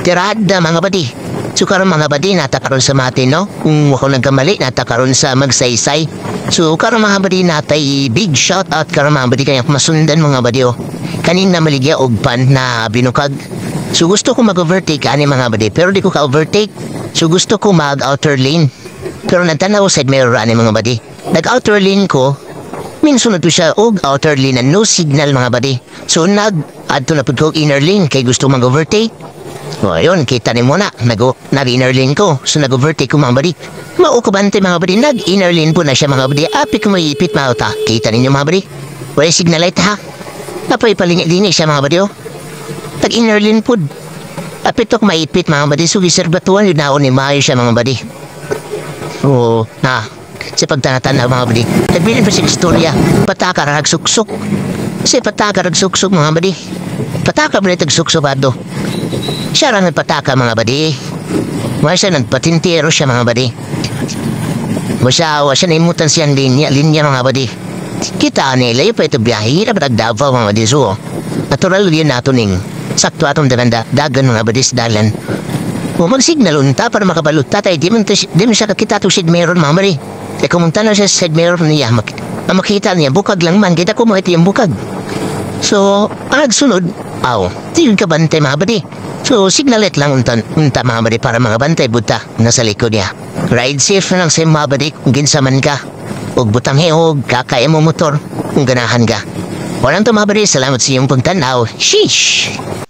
Tirada, mga badi. So karon, mga badi, nata karon sa Mati, no? Kung ako nagkamali, nata karon sa Magsaysay. So karon, mga badi, natay big shout out karon, mga badi, kaya masundan, mga badi, oh. Kanin na maligya og pan na binukag. So gusto ko mag-overtake ani, mga badi, pero di ko ka-overtake. So gusto ko mag-outer lane. Pero nagtanaw side mirror ani, mga badi. Nag-outer lane ko, minsan to siya og outer lane na no signal, mga badi. So nag adto na pud ko og inner lane kay gusto mag-overtake. O ayun, kita ni mo na, nag-inner lane ko. So nag-overtake ko, mga badi. Mao ko bante, mga badi, nag-inner lane po na siya, mga badi. Api ko maipit mga ta. Kita ninyo, mga badi. Wala signal light ha. Napay palingit siya, mga badi, oh. Nag-inner lane po. Apit ko maipit, mga badi. So giserbatuan yun na ako ni maayo siya, mga badi. Oo, na. Sa pagtanatan mga badi. Nagbilin pa siya istorya. Pataka rag suksok. Kasi pataka rag suksok, mga badi. Pataka ba nitag suksok ato? Siya ra nagpataka, mga badi. Wala siya nagpatintero siya, mga badi. Basta wa siya naimutan siyang linya, linya, mga badi. Kita nila yung pa ito biyahe, hirap nag Davao, mga badi. So, natural yun nato ning sakto atong dagan dagan, mga badi, sa dalan. O mag-signal unta para makabalot ta, tay di man siya kakita to side mirror, mga badi. Kaya kumunta na siya sa side mirror niya, ang makita niya, bukag lang man, kita ko mo ito yung bukag. So, ang nagsunod, aw, di yun ka bantay, mga badi. So, signal light lang unta, unta, mga badi, para mga bantay buta nasa likod niya. Ride safe na lang sa mga badi kung kinsa man ka. Ug butang hihog, kakaya mo motor kung ganahan ka. Walang to, mga badi, salamat sa iyong pagtanaw. Sheesh!